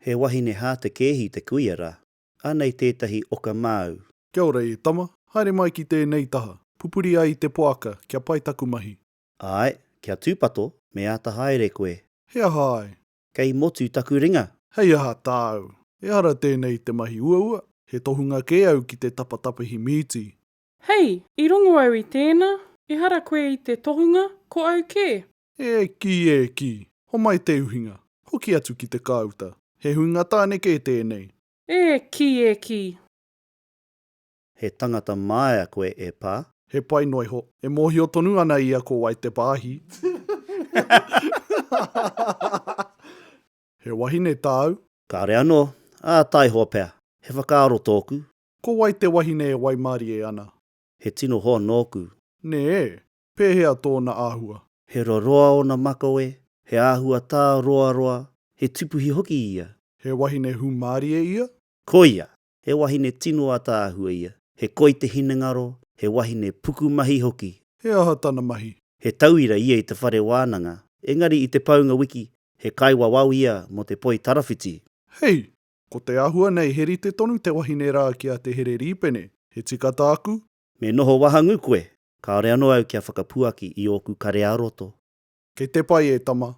He wahine hātekēhi te kuia rā. Anei tētahi oka māu. Kia ora e tama, haere mai ki tēnei taha. Pupuri ai i te poaka, kia pai taku mahi. Āe, kia tūpato, me āta haere koe. He aha ai? Kei motu taku ringa. Hei aha tāu? Ehara tēnei i te mahi uaua, he tohunga kē au ki te tapatapahi mīti. Hei, i rongo au i tēnā, ehara koe i te tohunga, ko au kē. E kī, e kī! Homai te uhinga. Hoki atu ki te kāuta. He huinga tāne kē tēnei. E kī, e kī! He tangata māia koe e Pā. He pai noa iho. E mōhio tonu ana ia ko wai te pāhi. He wahine tāu? Kāre anō. Ā, taihoa pea. He whakaaro tōku. Ko wai te wahine e waimarie ana? He tino hoa nōku. Nē? Pēhea tōna āhua? He roroa ōna makawe, he āhua tāroaroa, he tupuhi hoki ia. He wahine hūmārie ia? Koia! He wahine tino ātaahua ia. He koi te hinengaro, he wahine pukumahi hoki. He aha tana mahi? He tauira ia i te whare wānanga, engari i te paunga wiki, he kaiwawao ia mō te poi tarawhiti. Hei! Ko te āhua nei he rite tonu te wahine rā ki a Te Hererīpene. He tika tāku? Me noho wahangū koe! Kāore anō au kia whakapuaki i ōku kare ā-roto. Kei te pai e tama.